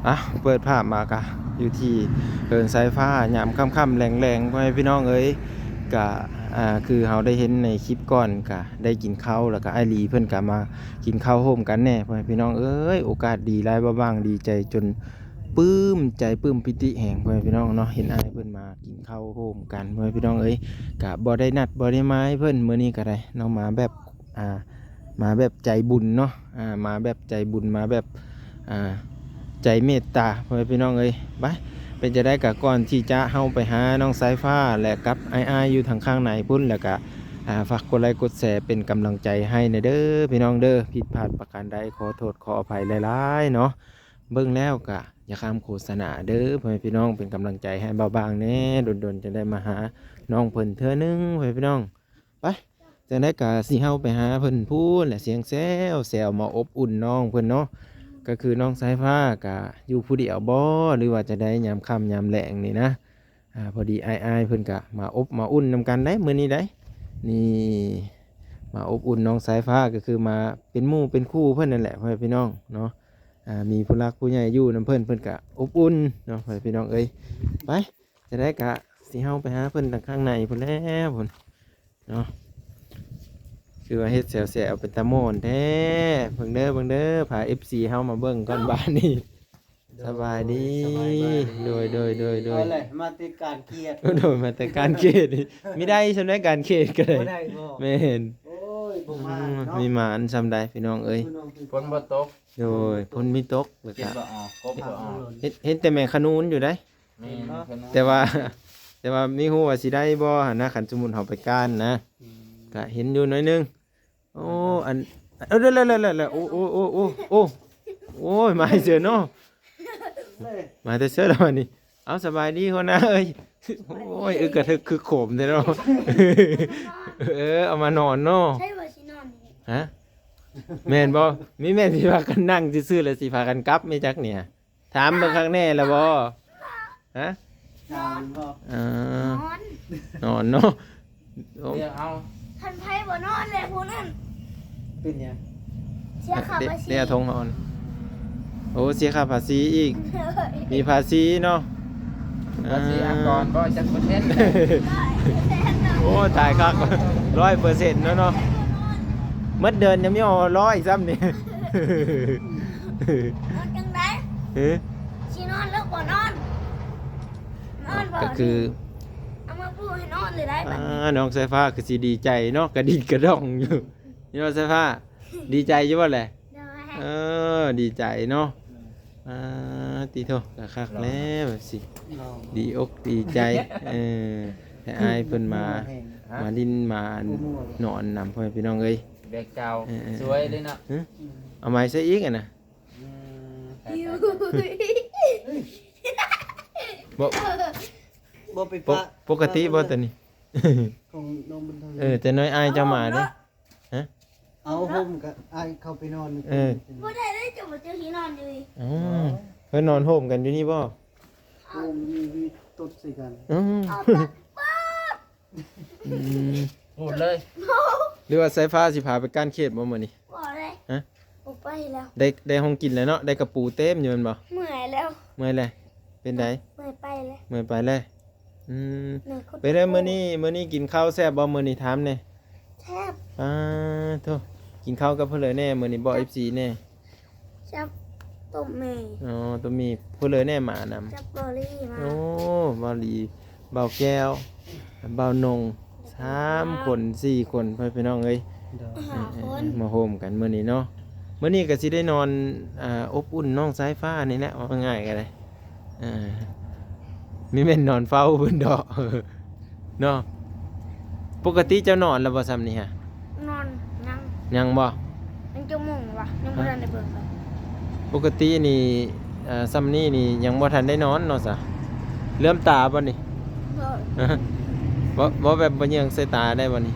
ອ່ະ ເປີດພາບມາກະຢູ່ທີ່ເຮືອນສາຍຟ້າ ຍາມຄ່ຳໆແລງໆ ພໍ່ແມ່ພີ່ນ້ອງເອີຍ. ກະ ອ່າ ຄືເຮົາໄດ້ເຫັນໃນຄລິບກ່ອນ ກະໄດ້ກິນເຂົ້າ ແລ້ວກະອ້າຍຫຼີເພິ່ນກະມາກິນເຂົ້າໂຮມກັນແດ່ ພໍ່ແມ່ພີ່ນ້ອງເອີຍ. ໂອກາດດີຫຼາຍ ບ່າວບາງດີໃຈຈົນປຶ້ມໃຈ ປຶ້ມປີຕິແຮງ ພໍ່ແມ່ພີ່ນ້ອງເນາະ ເຫັນອ້າຍເພິ່ນມາກິນເຂົ້າໂຮມກັນ ພໍ່ແມ່ພີ່ນ້ອງເອີຍ. ກະບໍ່ໄດ້ນັດບໍ່ໄດ້ໝາຍເພິ່ນ ມື້ນີ້ກະໄດ້ເນາະ ມາແບບ ອ່າ ມາແບບໃຈບຸນເນາະ ອ່າ ມາແບບໃຈບຸນ ມາແບບ ອ່າ ໃຈເມດຕາ ພໍ່ແມ່ພີ່ນ້ອງເອີຍ. ໄປ ເປັນຈັ່ງໃດກະກ່ອນທີ່ຈະເຮົາໄປຫານ້ອງສາຍຟ້າ ແລະ ກັບອ້າຍໆຢູ່ທາງຂ້າງໃນພຸ້ນ ແລ້ວກະ ອ່າ ຝາກກົດໄລກົດແຊເປັນກຳລັງໃຈໃຫ້ແດ່ເດີພີ່ນ້ອງເດີ. ຜິດພາດປະການໃດຂໍໂທດຂໍອະໄພຫຼາຍໆເນາະ. ເບິ່ງແລ້ວກະຢ່າຂ້າມໂຄສະນາເດີ ພໍ່ແມ່ພີ່ນ້ອງ ເປັນກຳລັງໃຈໃຫ້ບ່າວບາງແດ່ ດົນໆຈັ່ງໄດ້ມາຫານ້ອງເພິ່ນເທື່ອໜຶ່ງ ພໍ່ແມ່ພີ່ນ້ອງ. ໄປ ຈັ່ງໃດກະຊິເຮົາໄປຫາເພິ່ນພຸ້ນແຫຼະ ສຽງແຊວໆ ມາອົບອຸ່ນນ້ອງເພິ່ນເນາະ. ກະຄືນ້ອງສາຍຟ້າກະຢູ່ຜູ້ດຽວບໍ່ ຫຼືວ່າຈັ່ງໃດ ຍາມຄ່ຳຍາມແລງນີ້ນະ. ອ່າ ພໍດີອ້າຍໆເພິ່ນກະມາອົບມາອຸ່ນນຳກັນໄດ໋ ມື້ນີ້ໄດ໋ ນີ້ ມາອົບອຸ່ນນ້ອງສາຍຟ້າ ກະຄືມາເປັນໝູ່ເປັນຄູ່ເພິ່ນນັ້ນແຫຼະ ພໍ່ແມ່ພີ່ນ້ອງເນາະ. ອ່າ ມີຜູ້ຫຼັກຜູ້ໃຫຍ່ຢູ່ນຳເພິ່ນ ເພິ່ນກະອົບອຸ່ນເນາະ ພໍ່ແມ່ພີ່ນ້ອງເອີຍ. ໄປ ຈັ່ງໃດກະຊິເຮົາໄປຫາເພິ່ນທາງຂ້າງໃນພຸ້ນແຫຼະພຸ້ນເນາະ. ຄືວ່າເຮັດແຊວໆເປັນຕາມ່ວນແທ້. ເບິ່ງເດີ ເບິ່ງເດີ ພາເອັຟຊີເຮົາມາເບິ່ງກ່ອນບາດນີ້. ສະບາຍດີ ສະບາຍດີ ໂດຍ ໂດຍ ໂດຍ ໂດຍ. ເອົາແຫຼະ ມາແຕ່ການເຂດ ໂດຍ ມາແຕ່ການເຂດນີ້ ມີໄດ້ຊ່ຳໃດ ການເຂດກະໄດ້ ບໍ່ໄດ້ບໍ່? ແມ່ນ ໂອ້ຍ ບໍ່ມາເນາະ ອືມ ມີໝານຊ່ຳໃດພີ່ນ້ອງເອີຍ. ຝົນບໍ່ຕົກ ໂດຍ ຝົນມີຕົກ ແລ້ວກະ ເຫັນ ເຫັນແຕ່ແມງຂະນູນຢູ່ໃດ໋. ແມ່ນ ແຕ່ວ່າ ແຕ່ວ່າມີຮູ້ວ່າຊິໄດ້ບໍ່ຫັ້ນນະ ຄັນສົມມຸດເຮົາໄປກ້ານນະ. ອືມ ກະເຫັນຢູ່ໜ້ອຍໜຶ່ງ. ໂອ້ ອັນ ເອີ ແລ້ວ ໂອ້ ໂອ້ ໂອ້ ໂອ້ ໂອ້ຍ ມາແຕ່ເຊີເນາະ ມາແຕ່ເຊີແລ້ວບັດນີ້. ເອົາ ສະບາຍດີຫົວໜ້າເອີຍ. ໂອ້ຍ ອຶກກະທຶກຄຶກໂຄມແທ້ເນາະ. ເອີ ເອົາມານອນເນາະ. ໃຊ່ວ່າຊິນອນນີ້ ຮະ ແມ່ນບໍ່? ມີແມ່ນຊິພາກັນນັ່ງຊື່ໆ ແລ້ວຊິພາກັນກັບແມ່ນຈັກນີ້. ຖາມເບິ່ງຄັກແນ່ລະບໍ່? ຮະ? ນອນບໍ່? ເອີ ນອນ ນອນເນາະ. ໂອ້ ດຽວເອົາ ຄັນໃຜບໍ່ນອນແລ້ວຜູ້ນັ້ນ ເປັນຫຍັງ? ເສຍຄ່າພາສີ ເດ ເດ ເອົາຖົງມາອ່ອນ. ໂອ້ ເສຍຄ່າພາສີອີກ. ມີພາສີເນາະ ພາສີອາກອນບໍ່ ຈັກເປີເຊັນ? ໂອ້ ຕາຍຄັກ ຮ້ອຍເປີເຊັນແລ້ວເນາະ. ໝົດເດືອນຍັງມີຮອດຮ້ອຍຊ້ຳນີ້. ນອນຈັ່ງໃດ? ຮະ? ຊິນອນຫຼືບໍ່ນອນ? ນອນບໍ່? ກະຄື ເອົາມາປູໃຫ້ນອນເລີຍໄດ໋ບັດນີ້. ອ່າ ນ້ອງສາຍຟ້າຄືຊິດີໃຈເນາະ ກະດິກກະດອງຢູ່. ນ້ອງສາຍຟ້າ ດີໃຈຢູ່ບໍ່ແຫຼະ? ໂດຍ ເອີ ດີໃຈເນາະ. ອ່າ ຕິໂທ ກະຄັກແລ້ວຊິ ດີອົກດີໃຈ. ເອີ ໃຫ້ອ້າຍເພິ່ນມາ ມາຫຼິ້ນມານອນນຳ ພໍ່ແມ່ພີ່ນ້ອງເອີຍ. ແບກເຈົ້າ ເອີ ເອີ ສວຍເລີຍເນາະ. ຫຶ? ເອົາໃໝ່ໃສ່ອີກຫັ້ນນະ. ອືມ ບໍ່ ບໍ່ໄປປະ ປົກກະຕິບໍ່ໂຕນີ້? ຂອງນ້ອງບຸນທອງ. ເອີ ແຕ່ນ້ອຍອ້າຍເຈົ້າມາເດ້. ຮະ? ເອົາ ຫົ່ມກະອ້າຍເຂົ້າໄປນອນ. ເອີ ບໍ່ໄດ້ເດ້ ເຈົ້າບໍ່ເຈົ້າຊິນອນຢູ່. ອໍ ເພິ່ນນອນໂຮມກັນຢູ່ນີ້ບໍ່? ໂຮມຢູ່ ຕົດໃສ່ກັນ. ອືມ ອືມ ໂຫດເລີຍ. ຫຼືວ່າສາຍຟ້າຊິພາໄປກ້ານເຂດບໍ່ມື້ນີ້? ບໍ່ເດ້. ຮະ? ບໍ່ໄປແລ້ວ. ໄດ້ ໄດ້ຂອງກິນແລ້ວເນາະ ໄດ້ກະປູເຕັມຢູ່ແມ່ນບໍ່? ເມື່ອຍແລ້ວ. ເມື່ອຍແລ້ວ ເປັນໃດ? ເມື່ອຍໄປແລ້ວ ເມື່ອຍໄປແລ້ວ. ອືມ ເປັນໃດມື້ນີ້ ມື້ນີ້ກິນເຂົ້າແຊບບໍ່? ມື້ນີ້ຖາມແດ່. ແຊບ. ປາໂທ ກິນເຂົ້າກັບຜູ້ໃດແດ່ມື້ນີ້ ບອກເອັຟຊີແດ່. ກັບຕົ້ມໝີ່. ອໍ ຕົ້ມໝີ່. ຜູ້ໃດແດ່ມານຳ? ກັບເບົາລີມາ. ໂອ້ ເບົາລີ ເບົາແກ້ວ ເບົານົງ ສາມຄົນ ສີ່ຄົນ ພໍ່ແມ່ພີ່ນ້ອງເອີຍ. ໂດຍ ຫ້າຄົນ ມາໂຮມກັນມື້ນີ້ເນາະ. ມື້ນີ້ກະຊິໄດ້ນອນ ອ່າ ອົບອຸ່ນນ້ອງສາຍຟ້ານີ້ແຫຼະ ເວົ້າງ່າຍກະໄດ້. ເອີ ມີແມ່ນນອນເຝົ້າເພິ່ນດອກເນາະ. ປົກກະຕິເຈົ້ານອນແລ້ວບໍ່ຊ່ຳນີ້ຮະ? ນອນ ຍັງ. ຍັງບໍ່? ຍັງຈັກໂມງວະ? ຍັງບໍ່ທັນໄດ້ເບິ່ງເລີຍ. ປົກກະຕິນີ້ ເອີ ຊ່ຳນີ້ນີ້ຍັງບໍ່ທັນໄດ້ນອນເນາະຊະ. ເຫຼື້ອມຕາບໍ່ນີ້? ບໍ່ ບໍ່ ບໍ່ແບບບໍ່ເຫຍື້ອງໃສ່ຕາໄດ້ບໍ່ນີ້?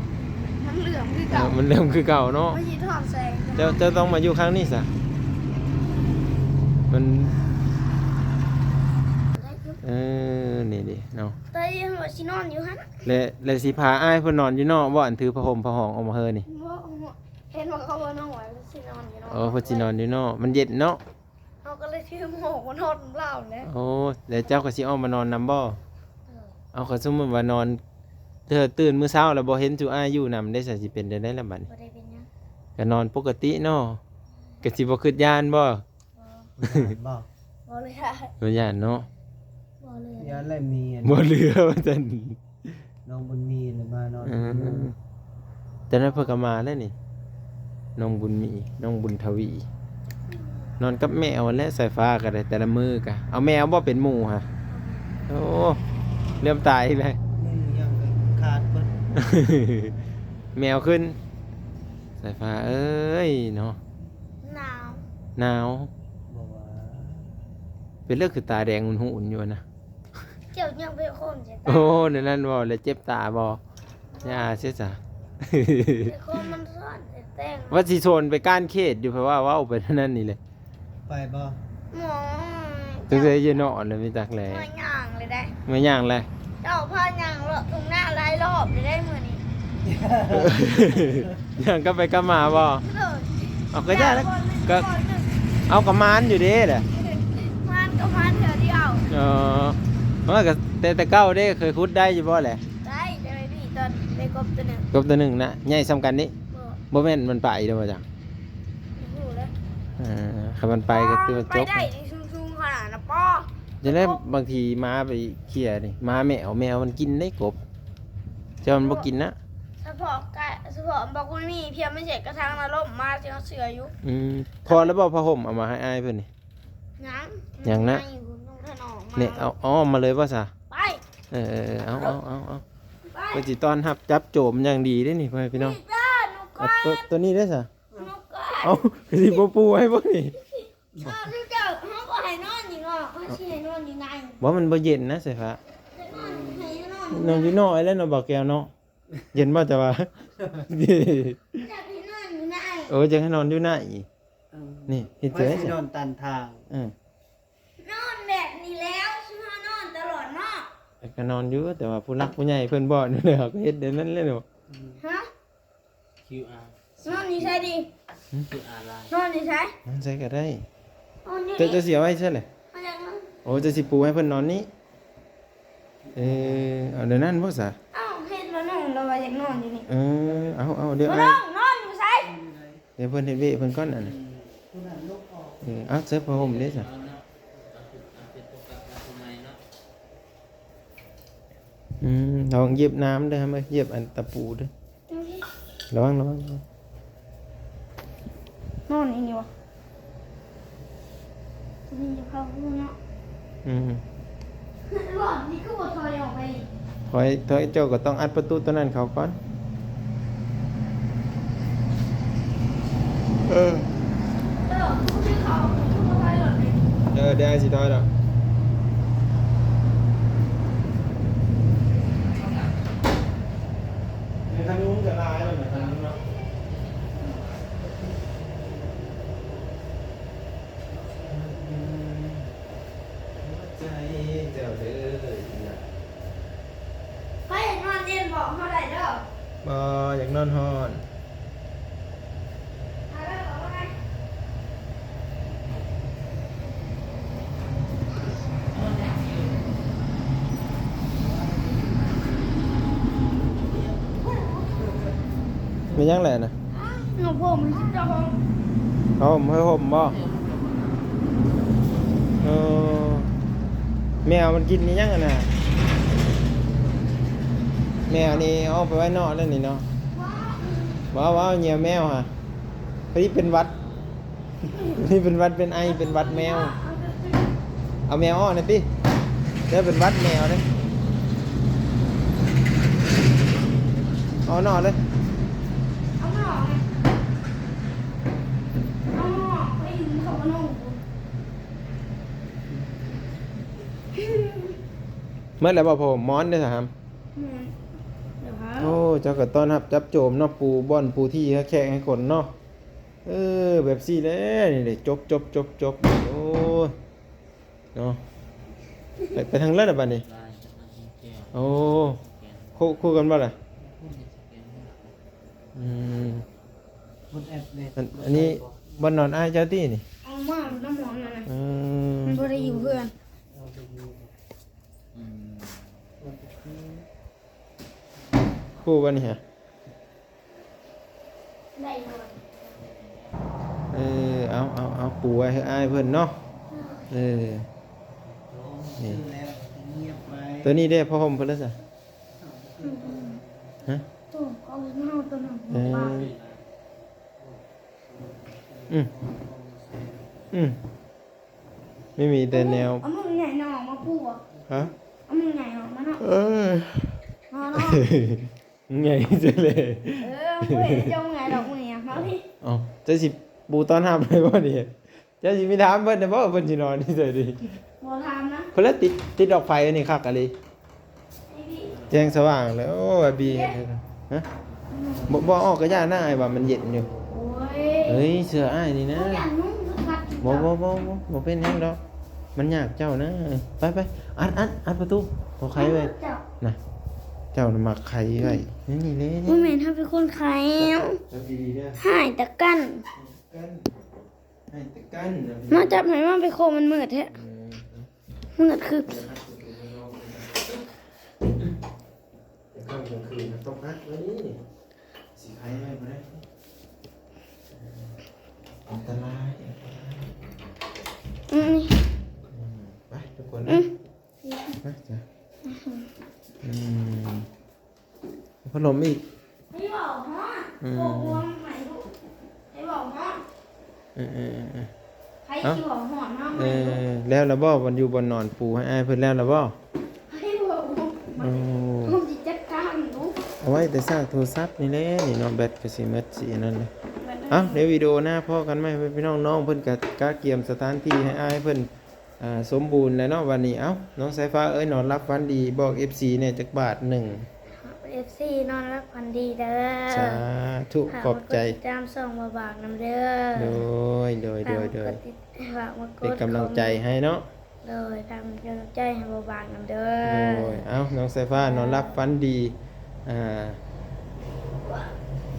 ມັນເຫຼື້ອມຄືເກົ່າ. ເອີ ມັນເຫຼື້ອມຄືເກົ່າເນາະ. ມັນຊິຖອດແສງ. ເຈົ້າ ເຈົ້າຕ້ອງມາຢູ່ຂ້າງນີ້ຊະ. ມັນ ເອີ ນີ້ເດເນາະ. ແຕ່ຍັງວ່າຊິນອນຢູ່ຫັ້ນ. ແລະ ແລະຊິພາອ້າຍເພິ່ນນອນຢູ່ເນາະ ບໍ່ ອັນຖືຜ້າຫົ່ມຜ້າຫອງອອກມາເຮີນີ້. ບໍ່ ເຫັນວ່າເຂົາວ່ານ້ອງວ່າຊິນອນຢູ່ເນາະ. ເອີ ເພິ່ນຊິນອນຢູ່ເນາະ ມັນເຢັນເນາະ. ເອົາ ກໍເລີຍຖືໝໍກມານອນນຳລາວແຫຼະ. ໂອ້ ແລ້ວເຈົ້າກໍຊິອອກມານອນນຳບໍ່? ເອີ ເອົາ ຄັນສົມມຸດວ່ານອນ ເທື່ອຕື່ນມື້ເຊົ້າແລ້ວບໍ່ເຫັນຈຸອ້າຍຢູ່ນຳເດ້ ຊະ ຊິເປັນຈັ່ງໃດລະບັດນີ້? ບໍ່ໄດ້ເປັນຫຍັງ ກໍນອນປົກກະຕິເນາະ. ກໍຊິບໍ່ຄິດຢ້ານບໍ່? ບໍ່ ບໍ່ຢ້ານບໍ່? ບໍ່ເລີຍ ບໍ່ຢ້ານເນາະ. ບໍ່ເລີຍ ຢ້ານແລ້ວມີອັນ ບໍ່ເຫຼືອວ່າຊັ້ນ ນ້ອງບຸນມີລະມານອນ ເອີ ນຳໝູ່. ຕອນນັ້ນເພິ່ນກໍມາແລ້ວນີ້ ນ້ອງບຸນມີ ນ້ອງບຸນທະວີ ນອນກັບແມວຫັ້ນແຫຼະ. ສາຍຟ້າກໍໄດ້ ແຕ່ລະມື້ກໍເອົາແມວບໍ່ເປັນໝູ່ຫະ? ໂອ້ ເຫຼື້ອມຕາອີກແລ້ວ ໜຶ່ງຢ່າງກໍຂາດເບິດ ແມວຂຶ້ນ. ສາຍຟ້າເອີຍເນາະ ໜາວ ໜາວ ບໍ່ວ່າ ເປັນເລື່ອງຄືຕາແດງຫຸ່ນໆຢູ່ນະ. ເຈົ້າຍັງໄປໂຄມໃສ່ຕາ. ໂອ້ ແນວນັ້ນບໍ່ ແລ້ວເຈັບຕາບໍ່? ຢ່າເສຍສາ ໄປໂຄມມັນຊ້ອນແຕ່ງ ວ່າຊິຊວນໄປການເຂດຢູ່ ເພາະວ່າເວົ້າໄປນັ້ນນີ້ແຫຼະ. ໄປບໍ່? ໂອ້ຍ ຈັກໄດ້ຢູ່ເນາະ ແລ້ວມີຈັກແລ ເມື່ອຍຍ່າງເລີຍໄດ໋ ເມື່ອຍຍ່າງແລ. ເຈົ້າພາຍ່າງເລາະທົ່ງນາຫຼາຍລອບເລີຍໄດ໋ມື້ນີ້ ຍ່າງກັບໄປກັບມາບໍ່? ເອີ ເອົາ ກໍຢ່າແລ້ວ ຢ່າບໍ່ ກໍ ບໍ່ ເອົາ ກໍມານຢູ່ເດ້ແຫຼະ ມານກໍມານເທື່ອດຽວ. ເອີ ມັນກໍແຕ່ ແຕ່ເກົ່າເດ້ ເຄີຍຂຸດໄດ້ຢູ່ບໍ່ແຫຼະ? ໄດ້ ໄດ້ໄປພີ້ ຕອນໄປກົບຕົວໜຶ່ງ ກົບຕົວໜຶ່ງນະ ໃຫຍ່ສ່ຳກັນນີ້ ບໍ່ ບໍ່ແມ່ນມັນໄປແລ້ວບໍ່ຈັກ ບໍ່ຮູ້ເລີຍ. ເອີ ຄັນມັນໄປກໍຖືວ່າຈົບ ໄປໄດ້ສູງໆຂະໜາດນະ ປໍ ຈັ່ງໃດ ບາງທີໝາໄປເຄຍນີ້ ໝາແມວ ແມວມັນກິນໄດ້ກົບ ແຕ່ມັນບໍ່ກິນນະ ສະເພາະກະ ສະເພາະບັກມັນມີພຽງມັນເສດກະທັງນະ ລົ້ມມາຊິເອົາເສື້ອຢູ່. ອືມ ພໍແລ້ວບໍ່ ຜ້າຫົ່ມເອົາມາໃຫ້ອ້າຍເພິ່ນນີ້? ຍັງ ຍັງນະ ໃນພຸ້ນ ນ້ອງຖະໜອມມາ ນີ້ ເອົາ ເອົາອອກມາເລີຍບໍ່ຊະ? ໄປ ເອີ ເອີ ເອີ ເອົາ ເອົາ ເອົາ ໄປ ເພິ່ນຊິຕ້ອນຮັບຈັບໂຈມຢ່າງດີເດ້ນີ້ ພໍ່ແມ່ພີ່ນ້ອງ. ນີ້ເດີ ນົກກາ ເອົາ ໂຕ ໂຕນີ້ເດ້ຊະ ນົກກາ ເອົາ ຊິບໍ່ປູໃຫ້ບໍ່ນີ້? ເຈົ້າ ເຈົ້າ ເຮົາບໍ່ໃຫ້ນອນຢູ່ນອກ ເຮົາຊິໃຫ້ນອນຢູ່ໃນ. ບໍ່ ມັນບໍ່ເຢັນນະ ສາຍຟ້າ ໃຫ້ນອນ ໃຫ້ນອນ ນອນຢູ່ນອກແລ້ວເນາະ ບ່າວແກ້ວເນາະ. ເຢັນບໍ່ ເຈົ້າວ່າ? ຢາກໃຫ້ນອນຢູ່ໃນ ເອີ ຢາກໃຫ້ນອນຢູ່ໃນ. ເອີ ນີ້ເຮັດ ໃຜ ຈັ່ງໃດ ຊິນອນຕັນທາງ? ເອີ ນອນແບບນີ້ແລ້ວ ຊຸມເຮົານອນຕະຫຼອດເນາະ. ເອີ ກໍນອນຢູ່ ແຕ່ວ່າຜູ້ຫຼັກຜູ້ໃຫຍ່ເພິ່ນບອກແນວໃດ ເຮົາກໍເຮັດແນວນັ້ນແຫຼະເນາະ. ຮະ? ຄິວອາ ນອນຢູ່ໃສດີ? ຫຶ? ຄິວອາລາຍ ນອນຢູ່ໃສ? ນອນໃສກໍໄດ້ ນອນຢູ່ ເຈົ້າ ນີ້ ເຈົ້າຊິເອົາໄວ້ໃສແຫຼະ? ເຮົາຢາກນອນ ໂອ້ ເຈົ້າຊິປູໃຫ້ເພິ່ນນອນນີ້? ເອີ ເອົາແນວນັ້ນບໍ່ຊະ? ເອົ້າ ເຫັນວ່ານ້ອງລາວວ່າຢາກນອນຢູ່ນີ້. ເອີ ເອົາ ເອົາ ດຽວ ບໍ່ ອ້າຍ ນ້ອງ ນອນຢູ່ໃສ? ດຽວເພິ່ນເຮັດວຽກເພິ່ນກ່ອນ ອັນນັ້ນ ອືມ ເອີ ເອົາ ເສີບຜ້າຫົ່ມເດ້ຊະ. ອືມ ລະວັງຢຽບນ້ຳເດີ ຫ້າມຢຽບອັນຕະປູເດີ. ອືມ ລະວັງ ລະວັງ ລະວັງ. ນອນອີ່ຫຍັງວະ? ນີ້ເຂົາຮູ້ເນາະ. ອືມ ລອດນີ້ຄືບໍ່ຖອຍອອກໄປອີກ? ຖອຍ ຖອຍ ເຈົ້າກໍຕ້ອງອັດປະຕູຕົວນັ້ນເຂົ້າກ່ອນ. ເອີ ເອີ ຄືເຂົາຄືບໍ່ຖອຍລອດນີ້. ເອີ ດຽວອ້າຍຊິຖອຍດອກ. ໃນຂະໜຸມກໍຫຼາຍແລ້ວນະ ຂະໜຸມເນາະ. ໃຈເຈົ້າເດີອີ່ຫຼ້າ. ຂ້ອຍຢາກນອນເຢັນ ບອກເຮົາໄດ້ເດີ. ບໍ່ ຢາກນອນຮ້ອນ. ແມ່ນຫຍັງແຫຼະນະ? ນ້ອງຜົມເຈົ້າຂອງ ເອົາ ຜ້າຫົ່ມ ຜ້າຫົ່ມບໍ່? ເອີ ແມວມັນກິນອີ່ຫຍັງຫັ້ນນະ? ແມວນີ້ເອົາໄປໄວ້ນອກແລ້ວນີ້ເນາະ. ວ້າວ ວ້າວ ເຫຍື້ອແມວຫະ ພໍດີເປັນຫວັດ. ນີ້ເປັນຫວັດເປັນໄອ ເປັນຫວັດແມວ. ເອົາແມວອອກແດ່ຕິ ເດີ ເປັນຫວັດແມວເດ້. ເອົານອກເລີຍ ເອົານອກ ເອົານອກ ໄປຢູ່ເຂົານອກ. ໝົດແລ້ວບໍ່ ພໍ່? ໝອນເດ້ ຖາມ. ໝອນ ດຽວຫາ. ໂອ້ ເຈົ້າກໍຕ້ອນຮັບຈັບໂຈມເນາະ ປູບ່ອນປູທີ່ໃຫ້ແຂກໃຫ້ຄົນເນາະ. ເອີ ແບບຊີ້ແຫຼະ ນີ້ເດ້ ຈົບ ຈົບ ຈົບ ຈົບ. ໂອ້ຍ ເນາະ ໄປ ໄປທາງເລີດລະບັດນີ້. ໂອ້ ຄູ່ ຄູ່ກັນບໍ່ລະ? ອືມ ອັນ ອັນນີ້ບ່ອນນອນອ້າຍເຈົ້າຕິນີ້? ເອົາ ອອກມານ້ຳໝອນນັ້ນນະ ອືມ ມັນບໍ່ໄດ້ຢູ່ເຮືອນ. ຮູ້ບໍ່ນີ້ຫະ? ໄດ້ຢູ່. ເອີ ເອົາ ເອົາ ເອົາ ປູໄວ້ໃຫ້ອ້າຍເພິ່ນເນາະ. ເອີ ນີ້ ໂຕນີ້ເດ້ ຜ້າຫົ່ມເພິ່ນລະຊະ? ຮະ? ໂຕເອົາເຮົາໂຕນັ້ນ. ເອີ ອືມ ອືມ. ມີ ມີແຕ່ແນວ ເອົາມືໃຫຍ່ນອກມາປູບໍ່? ຮະ? ເອົາມືໃຫຍ່ອອກມາເນາະ. ເອີ ເນາະ ໃຫຍ່ເສີຍເລີຍ. ເອີ ບໍ່ເຫັນເຈົ້າເມື່ອຍດອກມື້ນີ້ ມາພີ້. ເອົ້າ ເຈົ້າຊິປູຕ້ອນຮັບເລີຍບໍ່ນີ້? ເຈົ້າຊິມີຖາມເພິ່ນນະບໍ່ ເພິ່ນຊິນອນຢູ່ໃສດີ? ບໍ່ຖາມນະ. ເພິ່ນລະຕິດ ຕິດດອກໄຟອັນນີ້ຄັກອີ່ຫຼີ. ແຈ້ງສະຫວ່າງເລີຍ. ໂອ້ ອາບີ ເຮັດໃຫ້ ຮະ? ບໍ່ ບໍ່ອອກກະຢ່ານະ ອ້າຍວ່າມັນເຢັນຢູ່. ໂອ້ຍ ເຮີ້ຍ ເສື້ອອ້າຍນີ້ນະ. ບໍ່ ບໍ່ ບໍ່ ບໍ່ ບໍ່ເປັນຫຍັງດອກ ມັນຍາກເຈົ້ານະ. ໄປ ໄປ ອັດ ອັດ ອັດປະຕູ ເອົາໄຂໄວ້ນະ. ເຈົ້ານະມັກໄຂໄວ້ ນີ້ ນີ້ເດ້. ບໍ່ແມ່ນ ເຮົາເປັນຄົນໄຂ. ຈັບດີໆເດີ ຫາຍຕະກັນ ກັນ ຫາຍຕະກັນນະ. ມາຈັບໃຫ້ມັນໄປໂຄ ມັນມືດແທ້. ເອີ ມືດຄືຜີ. ກາງຄ່ຳກາງຄືນນະຕ້ອງອັດໄວ້ນີ້ ຊິໄຂໄວ້ບໍ່ໄດ້ ອັນຕະລາຍ ອັນຕະລາຍ. ອືມ ອືມ ໄປທຸກຄົນ ອືມ ມາຈ້ະ. ອືມ ພັດລົມອີກ. ໃຫ້ເວົ້າຮ້ອນ ອືມ ໂອ້ ໃຫ້ລູກ ໃຫ້ເວົ້າຮ້ອນ. ເອີ ເອີ ເອີ ໃຜຊິເວົ້າຮ້ອນມາໃໝ່ລູກ. ເອີ ແລ້ວລະບໍ່? ບ່ອນຢູ່ບ່ອນນອນປູໃຫ້ອ້າຍເພິ່ນແລ້ວລະບໍ່? ໃຫ້ເວົ້າ ໂອ້ ໃຫ້ເວົ້າ ໂອ້ ຊິຈັດການລູກ. ເອົາໄວ້ແຕ່ຊາກໂທລະສັບນີ້ແຫຼະ ນີ້ເນາະ ແບັດກະຊິໝົດ ຊິອັນນັ້ນແຫຼະ. ເອົາ ໃນວິດີໂອໜ້າພໍ້ກັນໃໝ່ ພີ່ນ້ອງ. ນ້ອງເພິ່ນກະກະກຽມສະຖານທີ່ໃຫ້ອ້າຍເພິ່ນ ອ່າ ສົມບູນແລ້ວເນາະ ວັນນີ້. ເອົ້າ ນ້ອງສາຍຟ້າເອີຍ ນອນຫຼັບຝັນດີ ບອກເອັຟຊີແດ່ຈັກບາດໜຶ່ງ. ເອັຟຊີນອນຫຼັບຝັນດີເດີ. ສາທຸ ຂອບໃຈ. ຝາກມາກົດຕິດຕາມຊ່ອງບ່າວບາກນຳເດີ. ໂດຍ ໂດຍ ໂດຍ ໂດຍ ຝາກມາກົດຕິດ ຝາກມາກົດ ເປັນກຳລັງໃຈໃຫ້ເນາະ. ໂດຍ ຝາກເປັນກຳລັງໃຈໃຫ້ບ່າວບາກນຳເດີ. ໂດຍ ເອົ້າ ນ້ອງສາຍຟ້ານອນຫຼັບຝັນດີ. ອ່າ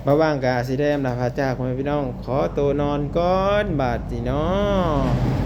ມາຫວ່າງກະຊິໄດ້ອຳລາພາຈາກ ພໍ່ແມ່ພີ່ນ້ອງ ຂໍໂຕນອນກ່ອນບາດນີ້ເນາະ.